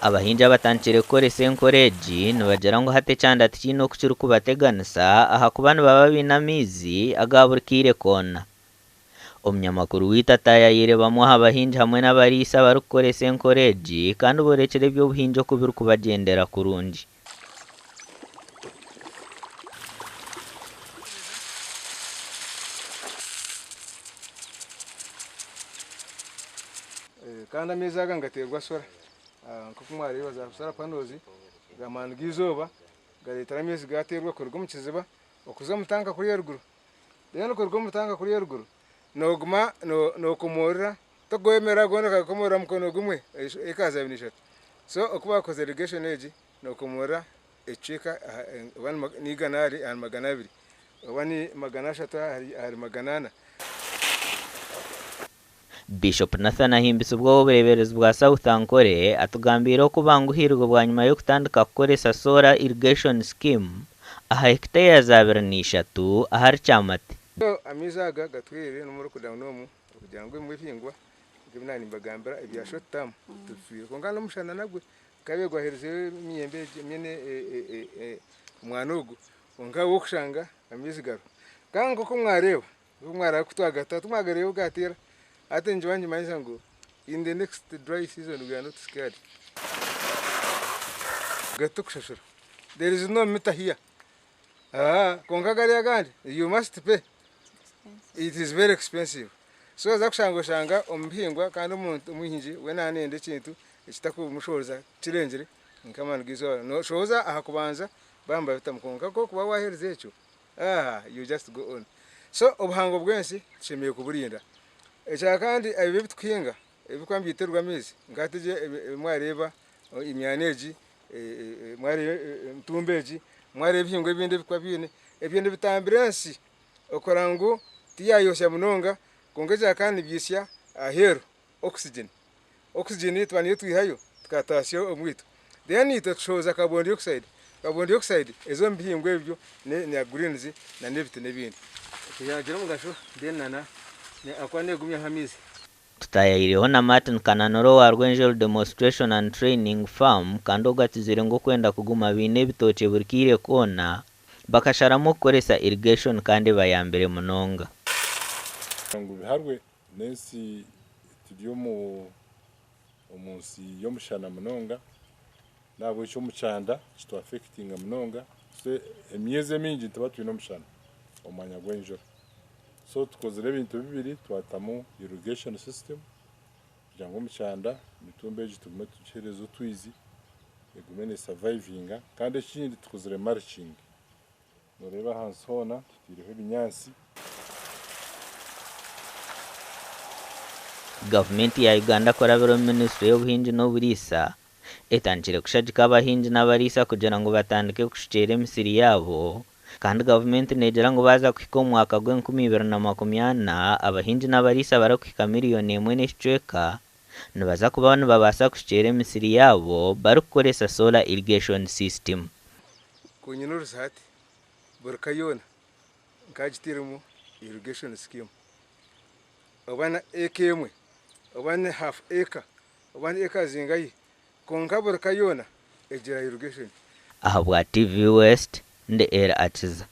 Abahingi abatandikire kukoresa enkora egi nibagira ngu hati ekyanda tikiine oku kirikubateganisa ahakuba nibaba baine amaizi aga buri kaire koona. Omunyamakuru waitu ataayaayire bamwe aha bahingi hamwe n'abariisa abarikukoresa enkora egi kandi boorekire eby'obuhingi oku birikubagyendera kurungi. Kandi amaizi aga nigateerwa sora nk'oku mwareeba za solar panels amaani g'eizooba gareetera amaizi gaateerwa kuruga omu kiziba okuza omu tanka kuriya eruguru. Then kuruga omu tanka kuriya eruguru nooguma nookomoorora tokwemerera goona okakomoorora mukono gumwe eka za ibiri na ishatu. So oku baakozire irrigation egi nookomoorora ekicweka oba ni igana ahari 200 oba ni 300 ahari 400. Bishop Nathan Ahimbisibwe ow'obureeberezi bwa South Ankole atugambiire oku banguhiirwe bwanyima y'okutandika kukoresa Solar Irrigation Scheme aha hekiteya za 23 ahari Kyamate. Amaizi aga gatwire n'omu lockdown omu okugira ngu ebimwe ebihingwa nk'ebi naaba nimbagambira ebya short term tibitwire kwonka n'omushana nagwe gukabaire gwaherizeyo emiyembe egi omwani ogu kwonka wokushanga amaizi gariho. Kandi nk'oku mwareeba Obu mwaraabe ku twagata timwagareeba obu gaateera. Hati nikiba nikimanyisa ngu in the next dry season we are not scared. Gatikushashura. There is no meter here. Ahaa kwonka gariya agandi you must pay. It is very expensive. So oza kushanga oshanga omu bihingwa kandi omuntu omwingi we naaba nayenda ekintu ekitakumushohoza kirengire nk'amaani g'eizooba. Noshohoza aha kubanza baaba nibabitamu kwonka ku orikuba waaherize ekyo, Aah you just go on. So obuhango bw'ensi tushemereire kuburinda. Ekya kandi ebi ebitukuhinga ebirikuba nibyiterwa amaizi nka hati ebi mwareeba emyani egi, mwareeba emitumba egi, mwareeba ebihingwa ebindi ebirikuba biine, ebyo nibitambira ensi okurora ngu tiyayosya munonga kwonka ekya kandi nibyitsya aheeru oxygen. Oxygen tuba niyo twihayo tukatasya omwitu. Then itwe tushohoza carbon dioxide. Carbon dioxide eza omu bihingwa ebyo na greens na n'ebiti n'ebindi. Yagira omugasho then na ahakuba negumyaho amaizi. Tutaayayireho na Martin Kananura owa Rwenzori Demonstration and Training Farm kandi ogu atizire ngu okwenda kuguma baine ebitookye buri kaire koona, bakasharamu kukoresa irrigation kandi ebayambire munonga. Ngu biharwe N'ensi turi omu nsi y'omushana munonga n'ahabw'ekyo omu kyanda kitu affectinga munonga so emyezi emingi nituba twine omushana omu mwanya gw'enjura. So tukozire ebintu bibiri twatamu irrigation system kugira ngu omu kyanda emitumba egi tugume tugiheereze otwizi egume ne survivinga kandi ekindi tukozire mulching. Nooreeba ahansi hoona tutaireho ebinyaatsi. Gavumenti ya Uganda kurabira omu minisitule y'obuhingi n'oburiisa etandikire kushagika abahingi n'abariisa kugira ngu batandike kushukyera emisiri yaabo kandi gavumenti neegira ngu baaza kuhika omu mwaka gw'enkumi ibiri na 40 abahingi n'abariisa barikuhika miriyoni emwe n'ekicweka nibaza kuba nibabaasa kushukyera emisiri yaabo barikukoresa solar irrigation system. Ku nyine orusa hati, buri ka yoona nkagiteiremu irrigation scheme oba na eka emwe oba ni half acre oba ni eka zingahi kwonka buri ka yoona egira irrigation. Ahabwa TV West, ndi Elly Akiza.